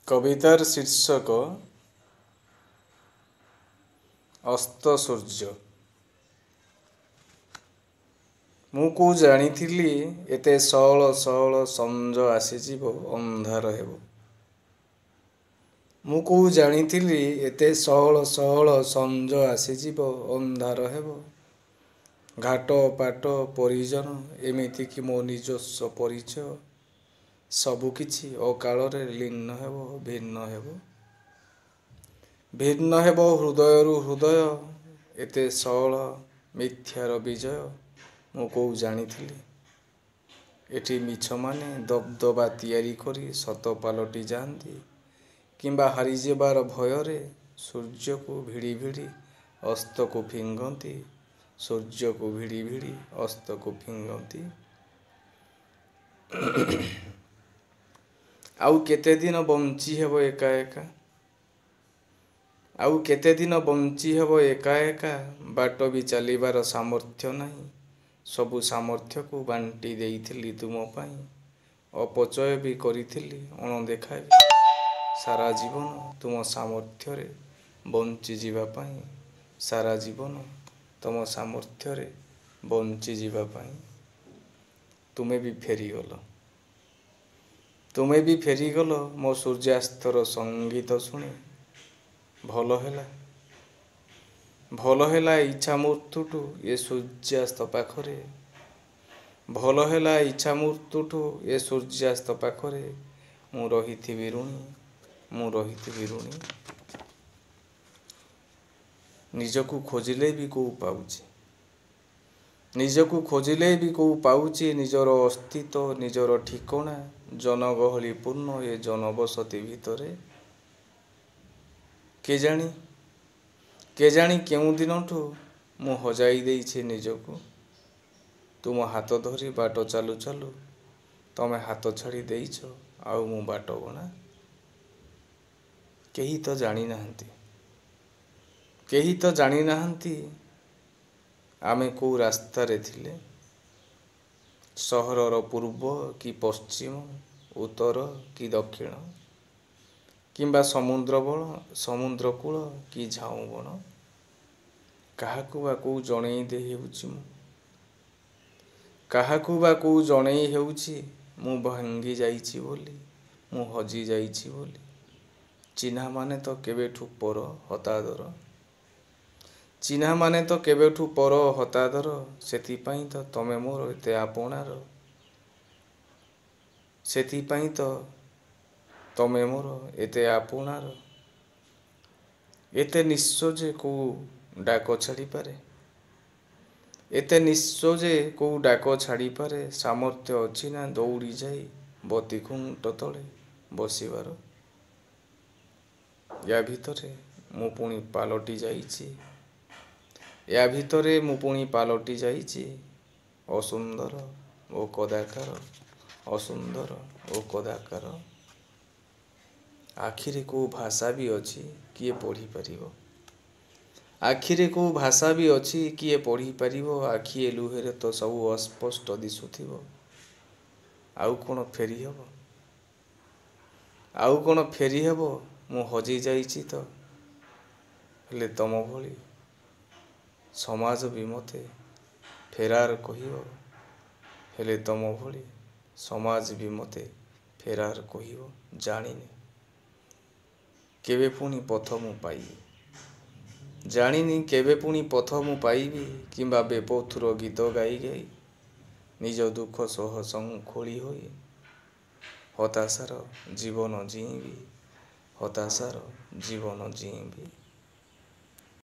କବିତାର ଶୀର୍ଷକ ଅସ୍ତ ସୂର୍ଯ୍ୟ। ମୁଁ କୋଉ ଜାଣିଥିଲି ଏତେ ସଅଳ ସଅଳ ସଞ୍ଜ ଆସିଯିବ, ଅନ୍ଧାର ହେବ। ମୁଁ କୋଉ ଜାଣିଥିଲି ଏତେ ସଅଳ ସଅଳ ସଞ୍ଜ ଆସିଯିବ, ଅନ୍ଧାର ହେବ। ଘାଟ ପାଟ ପରିଜନ, ଏମିତିକି ମୋ ନିଜସ୍ୱ ପରିଚୟ, ସବୁକିଛି ଅକାଳରେ ଲୀନ ହେବ, ଭିନ୍ନ ହେବ। ଭିନ୍ନ ହେବ ହୃଦୟରୁ ହୃଦୟ। ଏତେ ସଅଳ ମିଥ୍ୟାର ବିଜୟ ମୁଁ କୋଉ ଜାଣିଥିଲି। ଏଠି ମିଛମାନେ ଦବଦବା ତିଆରି କରି ସତ ପାଲଟି ଯାଆନ୍ତି, କିମ୍ବା ହାରିଯିବାର ଭୟରେ ସୂର୍ଯ୍ୟକୁ ଭିଡ଼ି ଭିଡ଼ି ଅସ୍ତକୁ ଫିଙ୍ଗନ୍ତି, ସୂର୍ଯ୍ୟକୁ ଭିଡ଼ି ଭିଡ଼ି ଅସ୍ତକୁ ଫିଙ୍ଗନ୍ତି। ଆଉ କେତେଦିନ ବଞ୍ଚି ହେବ ଏକା ଏକା? ଆଉ କେତେଦିନ ବଞ୍ଚି ହେବ ଏକା ଏକା? ବାଟ ବି ଚାଲିବାର ସାମର୍ଥ୍ୟ ନାହିଁ। ସବୁ ସାମର୍ଥ୍ୟକୁ ବାଣ୍ଟି ଦେଇଥିଲି ତୁମ ପାଇଁ, ଅପଚୟ ବି କରିଥିଲି, ଅଣଦେଖା ବି, ସାରା ଜୀବନ ତୁମ ସାମର୍ଥ୍ୟରେ ବଞ୍ଚିଯିବା ପାଇଁ, ସାରା ଜୀବନ ତୁମ ସାମର୍ଥ୍ୟରେ ବଞ୍ଚିଯିବା ପାଇଁ। ତୁମେ ବି ଫେରିଗଲ, ତୁମେ ବି ଫେରିଗଲ ମୋ ସୂର୍ଯ୍ୟାସ୍ତର ସଙ୍ଗୀତ ଶୁଣି। ଭଲ ହେଲା, ଭଲ ହେଲା ଇଚ୍ଛା ମୃତ୍ୟୁଠୁ ଏ ସୂର୍ଯ୍ୟାସ୍ତ ପାଖରେ, ଭଲ ହେଲା ଇଚ୍ଛା ମୃତ୍ୟୁଠୁ ଏ ସୂର୍ଯ୍ୟାସ୍ତ ପାଖରେ ମୁଁ ରହିଥିବି ଋଣୀ, ମୁଁ ରହିଥିବି ଋଣୀ। ନିଜକୁ ଖୋଜିଲେ ବି କୋଉ ପାଉଛି, ନିଜକୁ ଖୋଜିଲେ ବି କୋଉ ପାଉଛି ନିଜର ଅସ୍ତିତ୍ୱ, ନିଜର ଠିକଣା, ଜନଗହଳିପୂର୍ଣ୍ଣ ଏ ଜନବସତି ଭିତରେ। କେଜାଣି, କେଜାଣି କେଉଁ ଦିନଠୁ ମୁଁ ହଜାଇ ଦେଇଛି ନିଜକୁ। ତୁମ ହାତ ଧରି ବାଟ ଚାଲୁ ଚାଲୁ ତମେ ହାତ ଛାଡ଼ି ଦେଇଛ, ଆଉ ମୁଁ ବାଟବଣା। କେହି ତ ଜାଣିନାହାନ୍ତି, କେହି ତ ଜାଣିନାହାନ୍ତି ଆମେ କୋଉ ରାସ୍ତାରେ ଥିଲେ, ସହରର ପୂର୍ବ କି ପଶ୍ଚିମ, ଉତ୍ତର କି ଦକ୍ଷିଣ, କିମ୍ବା ସମୁଦ୍ର ବଳ, ସମୁଦ୍ରକୂଳ କି ଝାଉଁ ବଣ। କାହାକୁ ବା କୋଉ ଜଣେଇ ଦେଇ ହେଉଛି ମୁଁ, କାହାକୁ ବା କୋଉ ଜଣେଇ ହେଉଛି ମୁଁ ଭାଙ୍ଗି ଯାଇଛି ବୋଲି, ମୁଁ ହଜି ଯାଇଛି ବୋଲି। ଚିହ୍ନାମାନେ ତ କେବେଠୁ ପର ହତାଦର, ଚିହ୍ନାମାନେ ତ କେବେଠୁ ପର ହତାଦର, ସେଥିପାଇଁ ତ ତମେ ମୋର ଏତେ ଆପଣାର, ସେଥିପାଇଁ ତ ତମେ ମୋର ଏତେ ଆପଣାର। ଏତେ ନିଃସ୍ୱ ଯେ କୋଉ ଡାକ ଛାଡ଼ିପାରେ, ଏତେ ନିଃସ୍ୱ ଯେ କୋଉ ଡାକ ଛାଡ଼ିପାରେ, ସାମର୍ଥ୍ୟ ଅଛି ନା ଦୌଡ଼ି ଯାଇ ବତି ଖୁଣ୍ଟ ତଳେ ବସିବାର? ୟା ଭିତରେ ମୁଁ ପୁଣି ପାଲଟି ଯାଇଛି, ୟା ଭିତରେ ମୁଁ ପୁଣି ପାଲଟି ଯାଇଛି ଅସୁନ୍ଦର ଓ କଦାକାର, ଅସୁନ୍ଦର ଓ କଦାକାର। ଆଖିରେ କୋଉ ଭାଷା ବି ଅଛି କିଏ ପଢ଼ିପାରିବ? ଆଖିରେ କୋଉ ଭାଷା ବି ଅଛି କିଏ ପଢ଼ିପାରିବ? ଆଖିଏ ଲୁହରେ ତ ସବୁ ଅସ୍ପଷ୍ଟ ଦିଶୁଥିବ। ଆଉ କ'ଣ ଫେରିହେବ, ଆଉ କ'ଣ ଫେରିହେବ? ମୁଁ ହଜି ଯାଇଛି ତ, ହେଲେ ତମ ଭଳି ସମାଜ ବି ମୋତେ ଫେରାର କହିବ, ହେଲେ ତମ ଭଳି ସମାଜ ବି ମୋତେ ଫେରାର କହିବ। ଜାଣିନି କେବେ ପୁଣି ପଥ ମୁଁ ପାଇବି, ଜାଣିନି କେବେ ପୁଣି ପଥ ମୁଁ ପାଇବି, କିମ୍ବା ବେପଥୁର ଗୀତ ଗାଇ ଗାଇ ନିଜ ଦୁଃଖ ସହ ଶଙ୍ଖୋଳି ହୋଇ ହତାଶାର ଜୀବନ ଜିଇଁବି, ହତାଶାର ଜୀବନ ଜିଇଁବି।